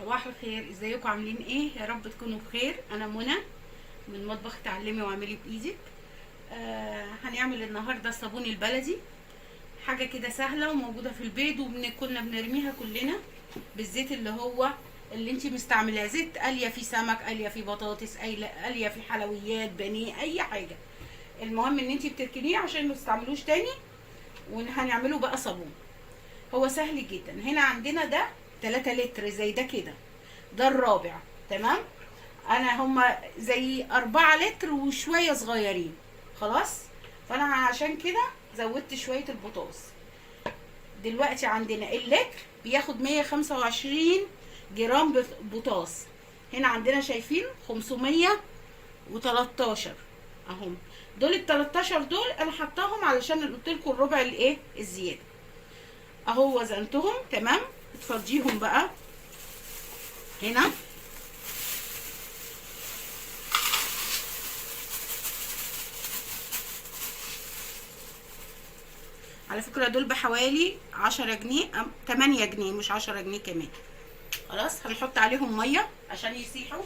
صباح الخير، ازيكم؟ عاملين ايه؟ يا رب تكونوا بخير. انا منى من مطبخ تعلمي واعملي بايدك. هنعمل النهارده الصابون البلدي، حاجة كده سهلة وموجودة في البيت وكنا بنرميها كلنا بالزيت اللي هو اللي انتي مستعملاه، زيت قاليه فيه سمك، قاليه فيه بطاطس، قاليه فيه حلويات، بانيه، اي حاجة. المهم ان انتي بتركنيه عشان ما تستعملوش تاني، وهنعمله بقى صابون. هو سهل جدا. هنا عندنا ده 3 لتر زي ده كده، ده الرابع، تمام؟ انا هما زي 4 لتر وشوية صغيرين، خلاص؟ فانا عشان كده زودت شوية البطاطس. دلوقتي عندنا اللتر بياخد 125 جرام بطاطس. هنا عندنا شايفين 513 اهم، دول ال 13 دول انا حطاهم علشان قلت لكم الربع الايه الزيادة. اهو وزنتهم تمام. تفضيهم بقى هنا. على فكرة دول بحوالي 10 جنيه، 8 جنيه، مش 10 جنيه كمان. خلاص هنحط عليهم مية عشان يسيحوا.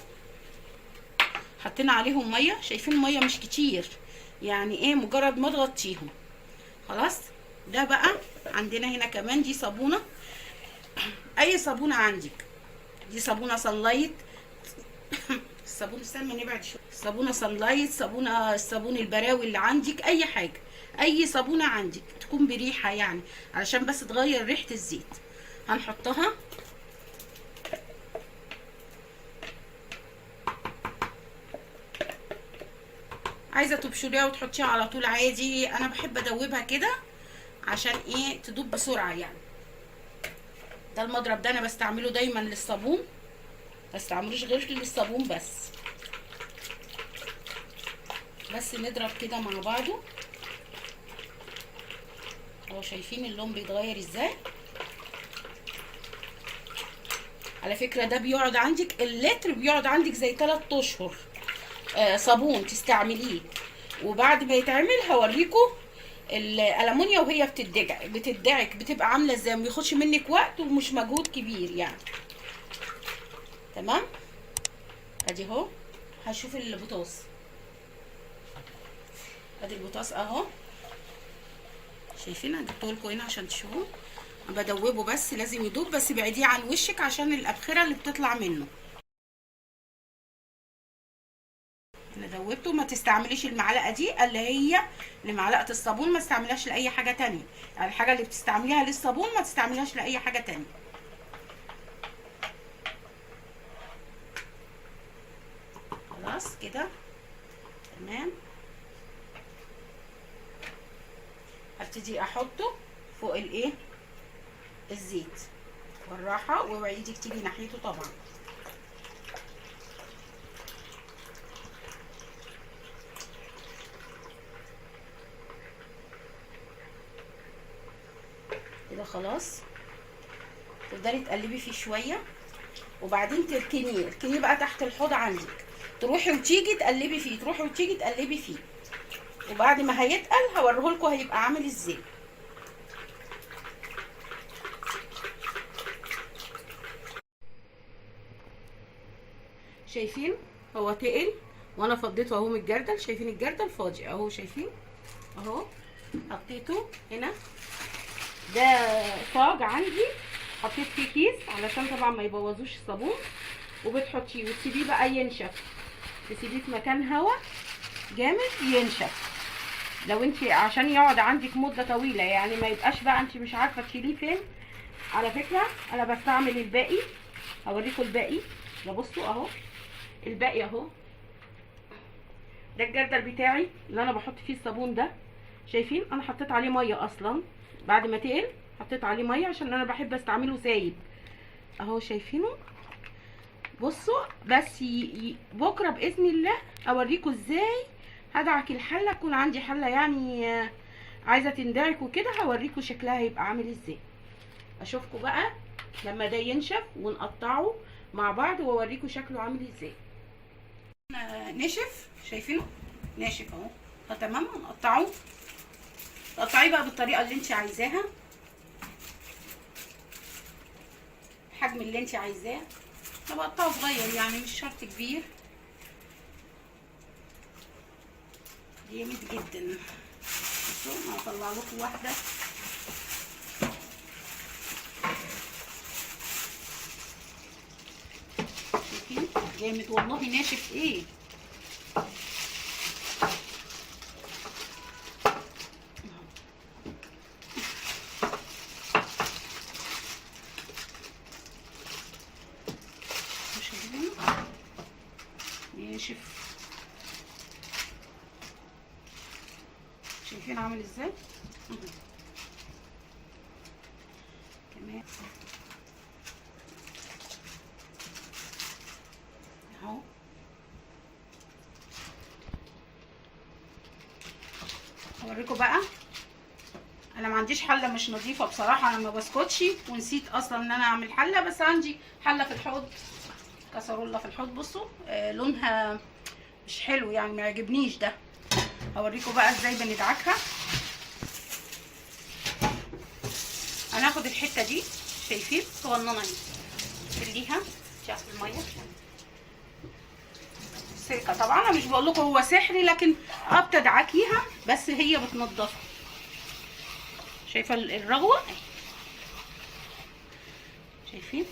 حطينا عليهم مية، شايفين مية مش كتير، يعني ايه، مجرد ما تغطيهم. خلاص ده بقى عندنا هنا كمان دي صابونة، اي صابونة عندك، دي صابونة صنلايت. الصابون استنى نبعد شوية، صابونة صنلايت، صابونة الصابون البراوي اللي عندك، اي حاجة، اي صابونة عندك تكون بريحة يعني، علشان بس تغير ريحة الزيت. هنحطها عايزة تبشريها وتحطيها على طول عادي، انا بحب ادوبها كده عشان ايه، تدوب بسرعة يعني. ده المضرب ده انا بستعمله دايما للصابون، ما بستعملوش غير للصابون بس. بس نضرب كده مع بعضه. اهو شايفين اللون بيتغير ازاي. على فكرة ده بيقعد عندك اللتر، بيقعد عندك زي 3 اشهر، صابون تستعمليه. وبعد ما يتعمل هوريكم الالومنيا وهي بتدعك بتبقى عامله ازاي، ما بياخدش منك وقت ومش مجهود كبير يعني. تمام ادي اهو. هشوف البطاطس، ادي البطاطس اهو، شايفين؟ انا جبته لكم هنا عشان تشوفوه. انا بدوبه بس لازم يدوب، بس بعديه عن وشك عشان الابخره اللي بتطلع منه. انا دوبته. ما تستعمليش المعلقة دي اللي هي لمعلقه الصابون، ما تستعمليهاش لاي حاجة تانية، يعني الحاجة اللي بتستعمليها للصابون ما تستعمليهاش لاي حاجة تانية. خلاص كده تمام. هبتدي احطه فوق الايه الزيت بالراحة، واوعي ايدك تيجي ناحيته طبعا. كده خلاص تفضلي تقلبي فيه شوية، وبعدين تركنيه، اركنيه بقى تحت الحوض عندك، تروحي وتيجي تقلبي فيه، تروحي وتيجي تقلبي فيه. وبعد ما هيتقل هوريهولكوا هيبقى عامل ازاي. شايفين هو تقل وانا فضيته اهو من الجردل، شايفين الجردل فاضي اهو، شايفين اهو. حطيته هنا، ده صاج عندي حطيت فيه كيس علشان طبعا ما يبوظوش الصابون. وبتحطيه وتسيبيه بقى ينشف، تسيبيه في مكان هوا جامد ينشف، لو انت عشان يقعد عندك مده طويلة يعني، ما يبقاش بقى انت مش عارفه تشيليه فين. على فكرة انا بستعمل الباقي، هوريكم الباقي ده، بصوا اهو الباقي اهو. ده الجردل بتاعي اللي انا بحط فيه الصابون ده، شايفين انا حطيت عليه مية اصلا بعد ما تقل، حطيت عليه مية عشان انا بحب استعمله سايب اهو، شايفينه؟ بصوا بس بكره باذن الله اوريكم ازاي هدعك الحلة، تكون عندي حله يعني عايزه تندعك وكده، هوريكم شكلها هيبقى عامل ازاي. اشوفكم بقى لما ده ينشف ونقطعه مع بعض واوريكم شكله عامل ازاي. نشف، شايفينه ناشف اهو، تمام. هنقطعه، تقطعيه بقى بالطريقة اللي انت عايزاها، الحجم اللي انت عايزاه. انا بقطعه صغير يعني مش شرط كبير. جامد جدا. بصوا انا هطلع لكم واحدة. شايفين جامد والله، ناشف ايه. ناشف، شايفين عامل ازاي؟ كمان اهو. اوريكم بقى، انا ما عنديش حله مش نظيفة بصراحة، انا ما بسكتش ونسيت اصلا ان انا اعمل حله، بس عندي حله في الحوض، كسرولة في الحوض. بصوا لونها مش حلو يعني، ما يعجبنيش ده. هوريكم بقى ازاي بندعكها. هناخد الحتة دي، شايفين صغننه اهي، خليها في المية سلكه. طبعا انا مش بقول لكم هو سحري، لكن بتدعكيها بس هي بتنضفها. شايفه الرغوه؟ شايفين؟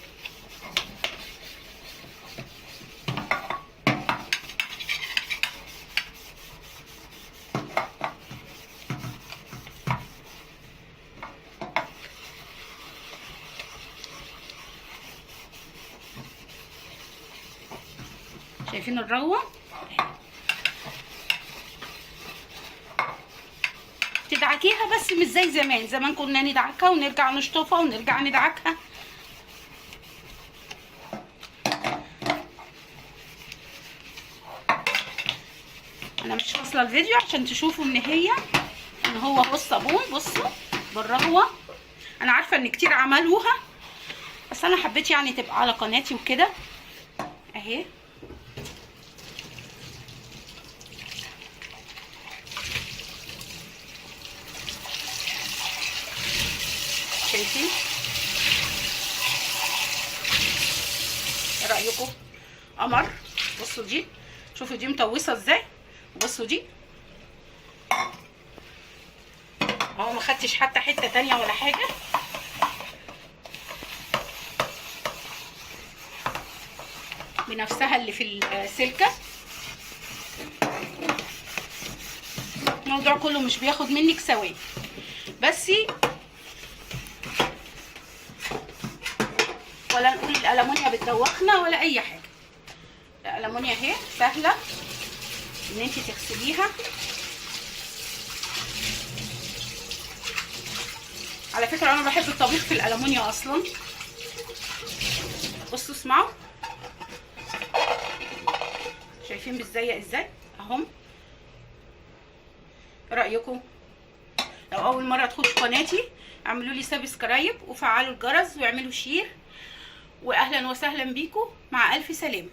شايفين الرغوه؟ تدعكيها بس مش زي زمان. زمان كنا ندعكها ونرجع نشطفها ونرجع ندعكها. انا مش فاصلة الفيديو عشان تشوفوا ان هي ان هو الصابون. بصوا بالرغوه، انا عارفه ان كتير عملوها، بس انا حبيت يعني تبقى على قناتي وكده اهي. شايفين؟ ايه رايكم؟ قمر. بصوا دي، شوفوا دي مطوسه ازاي، بصوا دي اهو، ما خدتش حتى حتة تانية ولا حاجة. بنفسها اللي في السلكه. الموضوع كله مش بياخد منك ثواني بس، ولا نقول الألمونيا بتدوخنا ولا اي حاجة. الألمونيا اهي سهلة ان انت تغسليها. على فكرة انا بحب الطبيخ في الألمونيا اصلا. بصوا اسمعوا، شايفين بتزيق ازاي اهم؟ رايكم؟ لو اول مرة تخشوا قناتي اعملوا لي subscribe وفعلوا الجرس واعملوا share، واهلا وسهلا بيكم. مع الف سلامه.